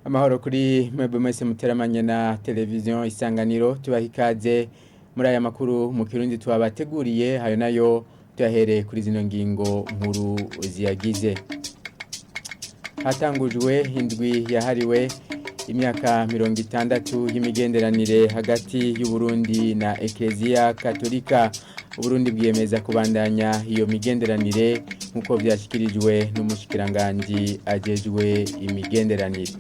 Amahoro kuri mwebwe mwese muteramanye na televiziyo Isanganiro, tubaha ikaze muri aya makuru mu Kirundi tubabateguriye, hayo nayo tuyahereye kuri zino ngingo nkuru ziyagize. Hatangujwe indwi yahariwe imyaka 60 y'imigenderanire hagati y'Uburundi na Eklezia Katolika. Uburundi bwiyemeza kubandanya iyo migenderanire nk'uko vyashikirijwe n'umushikiranganji ajejwe imigenderanire.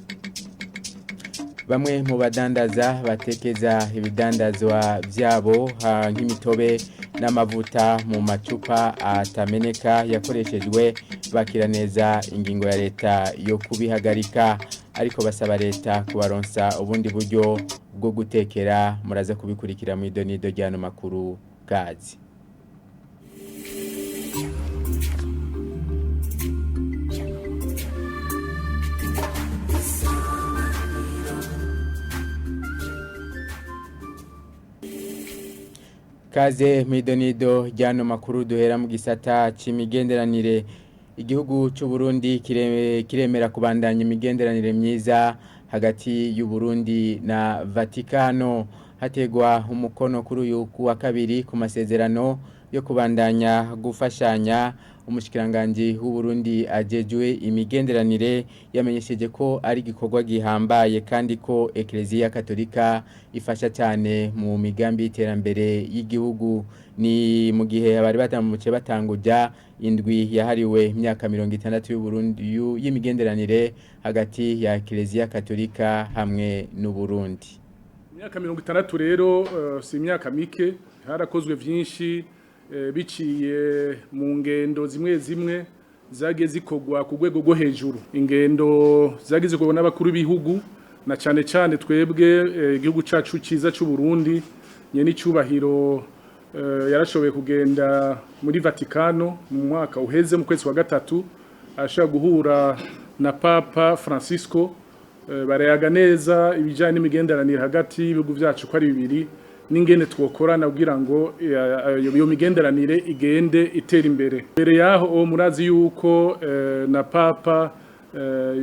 Bamwe mu badandaza batekeza ibidandazwa vyabo nk'imitobe n'amavuta mu macupa atameneka yakoreshejwe bakira neza ingingo ya leta yo kubihagarika, ariko basaba leta kubaronsa ubundi buryo bwo gutekera. Muraza kubikurikira mu idonido ry'ano makuru kazi. Kaze mwidonido ryano makuru duhera mu gisata c'imigenderanire. Igihugu c'u Burundi kiremera kubandanya imigenderanire myiza hagati y'u Burundi na Vatikano. Hategwa umukono kuri uyu wa kabiri ku masezerano yo kubandanya gufashanya. Umushikiranganji w'u Burundi ajejwe imigenderanire yamenyesheje ko ari igikorwa gihambaye kandi ko Eklezia Katolika ifasha cyane mu migambi y'iterambere y'igihugu. Ni mu gihe abari batamutse batanguja indwi yahariwe imyaka 60 y'u Burundi y'imigenderanire hagati ya Eklezia Katolika hamwe n'u Burundi. Imyaka 60 rero si imyaka mike, harakozwe vyinshi biciye mu ngendo zimwe zimwe zagiye zikorwa ku rwego rwo hejuru, ingendo zagiye zikorwa n'abakuru b'ibihugu na cane cane twebwe igihugu cacu ciza c'u Burundi. Nyene icubahiro yarashoboye kugenda muri Vatikano mu mwaka uheze mu kwezi kwa gatatu, ashobora guhura na Papa Francisco, barayaga neza ibijanye n'imigenderanire hagati y'ibihugu vyacu ko ari bibiri n'ingene twokorana kugira ngo iyo migenderanire igende itera imbere. Mbere yaho murazi yuko na Papa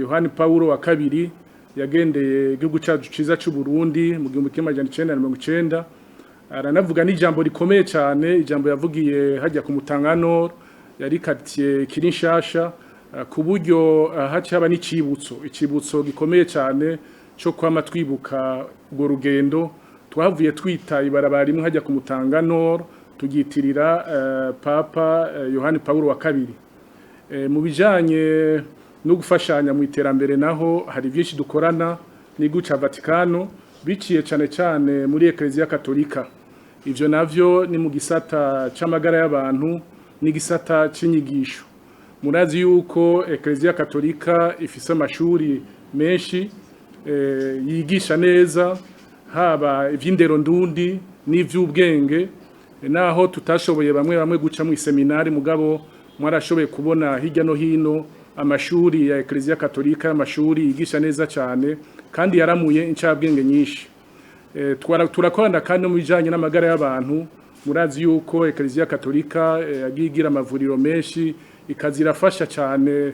Yohani Paulo wa kabiri yagendeye igihugu cacu ciza c'u Burundi mu 1990, aranavuga n'ijambo rikomeye cyane, ijambo yavugiye hajya ku Mutangano yari quartier kiri nshasha, ku buryo haci haba n'icibutso, icibutso gikomeye cyane cyo kwama twibuka urwo rugendo. Twavuye twita ibarabara rimwe hajya ku Mutangano tugitirira Papa Yohani Paulo wa kabiri. Mu bijanye no gufashanya mu iterambere naho hari byinshi dukorana n'igihugu ca Vatikano biciye cane cane muri Eklezia Katolika. Ivyo navyo ni mu gisata c'amagara y'abantu n'igisata c'inyigisho. Murazi yuko Eklezia Katolika ifise amashuri menshi yigisha neza, haba ivy'indero ndundi n'ivy'ubwenge, naho tutashoboye bamwe bamwe guca mu seminari, mugabo mwarashoboye kubona hirya no hino amashuri ya Eklezia Katolika, amashuri yigisha neza cyane kandi yaramuye incabwenge nyinshi. Turakorana kandi mu bijanye n'amagara y'abantu. Murazi yuko Eklezia Katolika yagiye igira amavuriro menshi, ikazirafasha cyane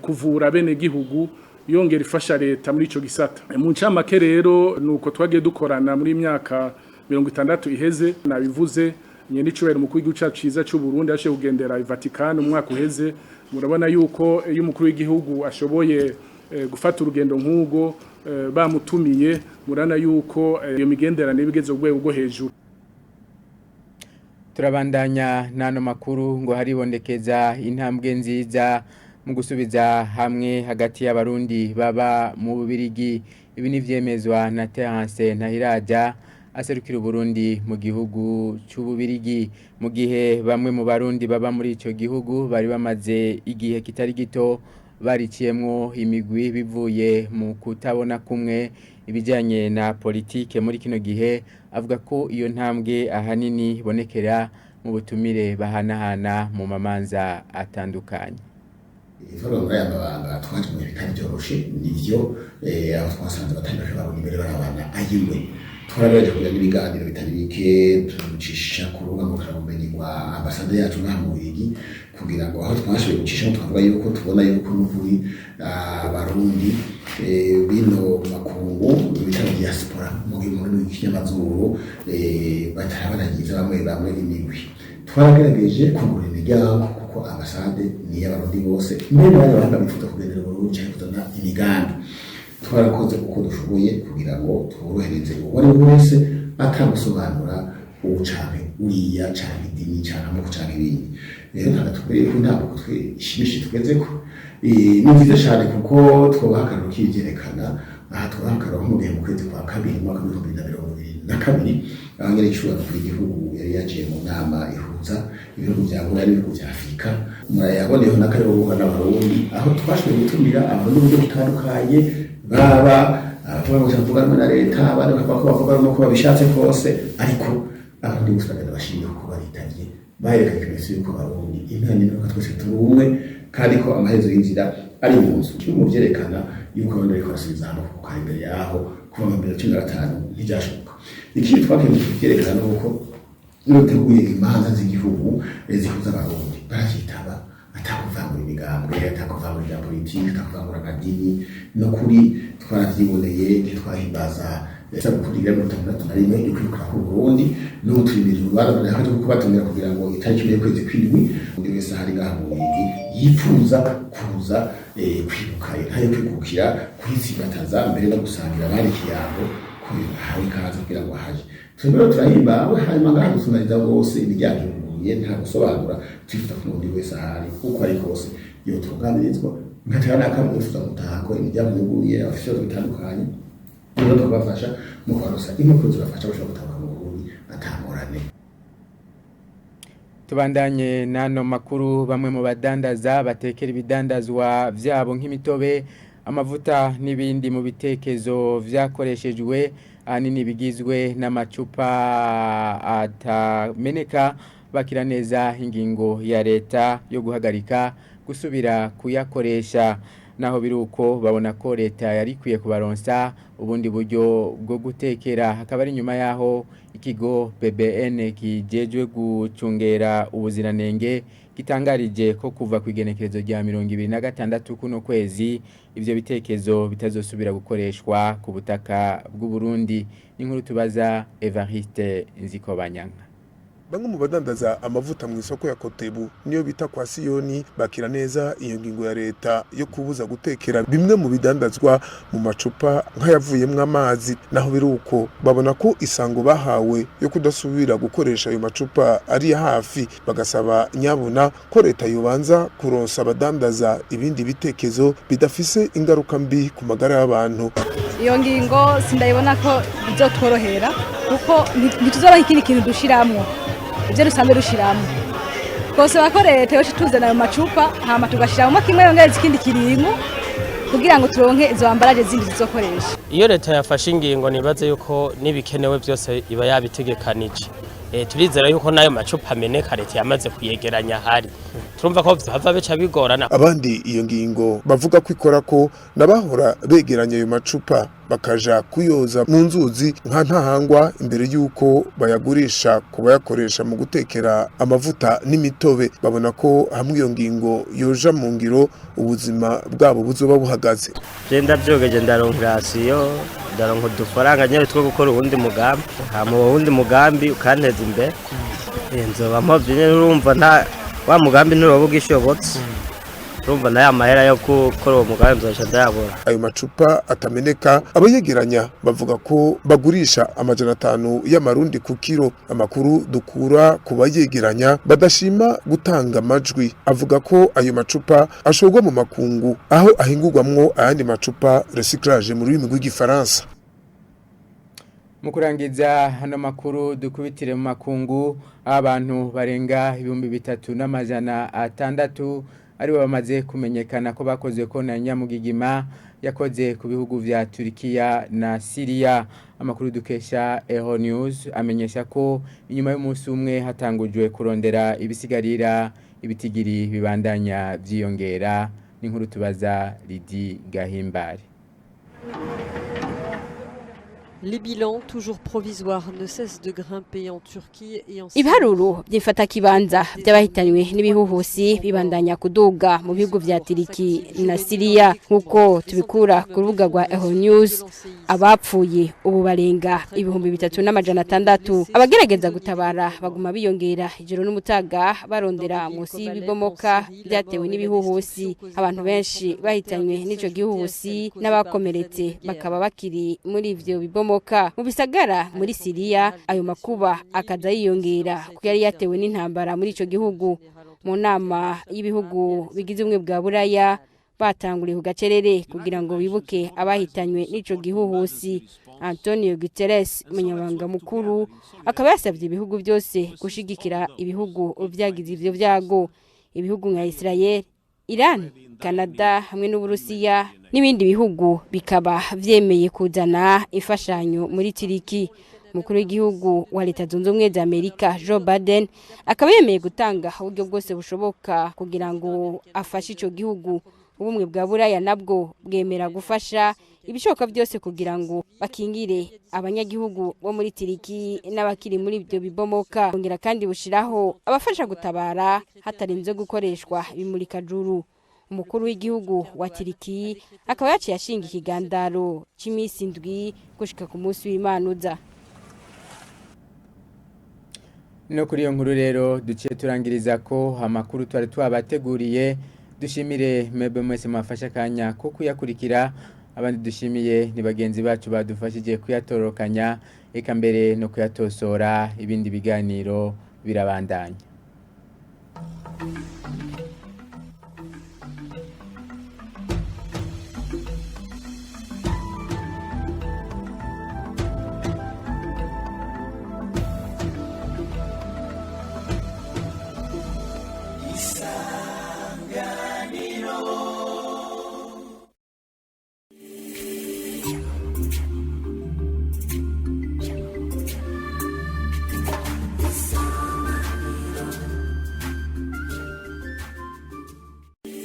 kuvura bene gihugu, yongera ifasha leta muri ico gisata. Mu ncamake rero nuko twagiye dukorana muri imyaka 60 iheze. Nabivuze, nyene icubahiro umukuru w'igihugu cacu ciza c'u Burundi yashoboye kugendera i Vatikano umwaka uheze. Murabona yuko iyo umukuru w'igihugu ashoboye gufata urugendo nk'ubwo bamutumiye, murana yuko iyo migenderanire ibigeze urwego rwo hejuru. Turabandanya n'ano makuru. Ngo haribonekeza intambwe nziza mu gusubiza hamwe hagati y'abarundi baba mu Bubirigi. Ibi ni vyemezwa na Terence Ntahiraja aserukira Uburundi mu gihugu c'Ububirigi, mu gihe bamwe mu barundi baba muri ico gihugu bari bamaze igihe kitari gito bariciyemwo imigwi bivuye mu kutabona kumwe ibijyanye na politike. Muri kino gihe avuga ko iyo ntambwe ahanini ibonekera mu butumire bahanahana mu mamanza atandukanye. Itorero muri aya mabanga twaje mu bihe bitari byoroshe, nivyo, aho twasanze abatari bake babona imbere barabana ayiwe. Twaragerageje kugira n'ibiganiro bitari bike tubicisha ku rubuga ngurukanabumenyi rwa ambasade yacu ngaha mu Bubiligi, kugira ngo aho twashoboye gucishamo twavuga yuko tubona yuko n'ukuri abarundi bino makungu bita diaspora mu rurimi rw'ikinyamazuru, batarabanagiza bamwe bamwe imigwi. Twaragerageje kugura imiryango kuko ambasade ni iy'abarundi bose, mbere n'abanyamahanga bifuza kugendera Uburundi canke kuzana imigambi. Twarakoze uko dushoboye kugira ngo tworohereze uwo ari we wese atagusobanura ubu canke uriya canke idini canke amoko canke ibindi. Rero ntabwo tubereye ko ntabwo twishimishije tugezeko. Ni nziza cane kuko twobaha akarorero k'ivyerekana. Aha twobaha akarorero nko mu gihe mu kwezi kwa kabiri mu mwaka w'2022, abanyagihugu kuri igihugu yari yaciye mu nama ihuza ibihugu vya Buraya n'ibihugu vya Afurika, murayaboneyeho n'akarero guhura n'abarundi, aho twashoboye gutumira abarundi mu buryo butandukanye, baba abavuga ngo bavuga rumwe na leta, abandi bakavuga ko bavuga rumwe uko babishatse kose, ariko abarundi bose bagenda bashimye kuko baritavye, baherekanye ikimenyetso yuko abarundi impera n'imperuka twese turi umwe, kandi ko amaherezo y'inzira ari mu nzu. Kimwe mu vyerekana yuko abarundi bariko barasubiza hamwe, kuko hari imbere yaho kuva mu 2015 ntivyashoboka. Ikindi twakeneye kuvyerekana ni uko iyo duteguye imanza z'igihugu zihuza abarundi baravyitaba, atakuvangura imigambwe, atakuvangura ibya politiki, atakuvangura amadini. No kuri twaravyiboneye ntitwahimbaza isabukuru igira 61 yo kwikura ku Burundi. N'ubu turimirije urubanza rurahari rwo kubatumira kugira ngo itariki 1 y'ukwezi kw'indwi undi wese ahari ngaha mu Bubiligi yipfuza kuza kwibuka intahe yo kwikukira, kwitsimbataza mbere no gusangira abandi ikiyago, ko ahawe ikaze kugira ngo ahaje. Twebwe rero turahimbawe, hanyuma ngaha dusunganiza bose, imiryango iruguruye, nta gusobanura. Twifuza ko n'undi wese ahari uko ari kose yotunganirizwa, nkatera n'akamwe wifuza gutaha ko imiryango yuguruye, abafite ibibazo bitandukanye rero tukabafasha mu kubaronsa impapuro zibafasha gushobora gutahuka mu Burundi atangorane. Tubandanye n'ano makuru. Bamwe mu badandaza batekera ibidandazwa vyabo nk'imitobe, amavuta n'ibindi mu bitekezo vyakoreshejwe, ahanini bigizwe n'amacupa atameneka, bakira neza ingingo ya leta yo guhagarika gusubira kuyakoresha. Naho biruko, babona ko leta yari ikwiye kubaronsa ubundi buryo bwo gutekera. Hakaba ari nyuma yaho ikigo BBN kijejwe gucungera ubuziranenge gitangarije ko kuva ku igenekerezo rya 26 kuno kwezi ivyo bitekezo bitazosubira gukoreshwa ku butaka bw'u Burundi. N'inkuru tubaza Evariste Nzikobanyanka. Bamwe mu badandaza amavuta mu isoko ya Kotebu niyo bita kwa Siyoni bakira neza iyo ngingo ya leta yo kubuza gutekera bimwe mu bidandazwa mu macupa nk'ayavuyemwo amazi. Naho biruko, babona ko isango bahawe yo kudasubira gukoresha ayo macupa ari hafi, bagasaba nyabuna ko leta yobanza kuronsa abadandaza ibindi bitekezo bidafise ingaruka mbi ku magara y'abantu. Iyo ngingo sindayibona ko bizotworohera, kuko ntituzoronka ikindi kintu dushiramwo ibyo dusanzwe dushiramwo. Twosaba ko leta yoca ituzana ayo macupa, hama tugashiramwo kimwe yongereza ikindi kiringo kugira ngo turonke izo emballage zindi tuzokoresha. Iyo leta yafashe ingingo, nibaze yuko n'ibikenewe byose iba yabitegekanije. Turizera yuko n'ayo macupa ameneka leta yamaze kuyegeranya ahari. Turumva ko vyohava bica bigorana. Abandi iyo ngingo bavuga ko ikora ko nabahora begeranya ayo macupa bakaja kuyoza mu nzuzi nka Ntahangwa imbere y'uko bayagurisha ku bayakoresha mu gutekera amavuta n'imitobe, babona ko hamwe iyo ngingo yoja mu ngiro ubuzima bwabo buzoba buhagaze. Je ndavyogeje, ndaronka ration, ndaronka udufaranga nyene two gukora uwundi mugambi, hama uwo wundi mugambi ukanteza imbere. Nzoba mpavye nyene, urumva nta wa mugambi nturoba ugishobotse, urumva nayo mahera yo gukora uwo mugambi nzoca ndayabura. Ayo macupa atameneka abayegeranya bavuga ko bagurisha 500 y'amarundi ku kiro. Amakuru dukura ku bayegeranya badashima gutanga amajwi avuga ko ayo macupa ashorwa mu makungu, aho ahingurwamwo ayandi macupa, recyclage mu rurimi rw'igifaransa. Mu kurangiza hano makuru, dukubitire mu makungu. Abantu barenga 3600 aribo bamaze kumenyekana ko bakoze ko na nyamugigima yakoze ku bihugu vya Turkiya na Syria. Amakuru dukesha Euro News amenyesha ko inyuma y'umunsi umwe hatangujwe kurondera ibisigarira, ibitigiri bibandanya vyiyongera. N'inkuru tubaza Lidi Gahimbare. Les bilans, toujours provisoires, ne cessent de grimper en Turquie et en Syrie. Ibiharuro by'ifatakibanza by'abahitanywe n'ibihuhusi bibandanya kuduga mu bihugu vya Turiki na Siriya, nk'uko tubikura ku rubuga rwa Eho News. Abapfuye ubu barenga 3600. Abagerageza gutabara baguma biyongera ijoro n'umutaga, barondera munsi y'ibibomoka byatewe n'ibihuhusi. Abantu benshi bahitanywe n'ico gihuhusi n'abakomeretse bakaba bakiri muri ivyo bibomoka mu bisagara muri Siriya. Ayo makuba akaza yiyongera kuko yari yatewe n'intambara muri ico gihugu. Mu nama y'ibihugu bigize Ubumwe bwa Buraya, batanguriye ku gacerere kugira ngo bibuke abahitanywe n'ico gihuhusi. Antonio Guterres, umunyamabanga mukuru, akaba yasabye ibihugu byose gushigikira ibihugu vyagize ivyo vyago. Ibihugu nka Israel, Iran, Canada hamwe n'Uburusiya n'ibindi bihugu bikaba vyemeye kuzana imfashanyo muri Turiki. Umukuru w'igihugu wa Leta Zunze Ubumwe za Amerika, Joe Biden, akaba yemeye gutanga uburyo bwose bushoboka kugira ngo afashe ico gihugu. Ubumwe bwa Buraya nabwo bwemera gufasha ibishoboka byose kugira ngo bakingire abanyagihugu bo muri Turiki n'abakiri muri ibyo bibomoka. Bongera kandi bushiraho abafasha gutabara hatarinze gukoreshwa ibimurikajuru. Umukuru w'igihugu wa Turiki akaba yaciye ashinga ikigandaro c'imisi 7 gushika ku munsi w'Imanuza. No kuri iyo nkuru rero duciye turangiriza ko amakuru twari twabateguriye. Dushimire mwebwe mwese mwafashe akanya ko kuyakurikira. Abandi dushimiye ni bagenzi bacu badufashije kuyatorokanya, eka mbere no kuyatosora. Ibindi biganiro birabandanya.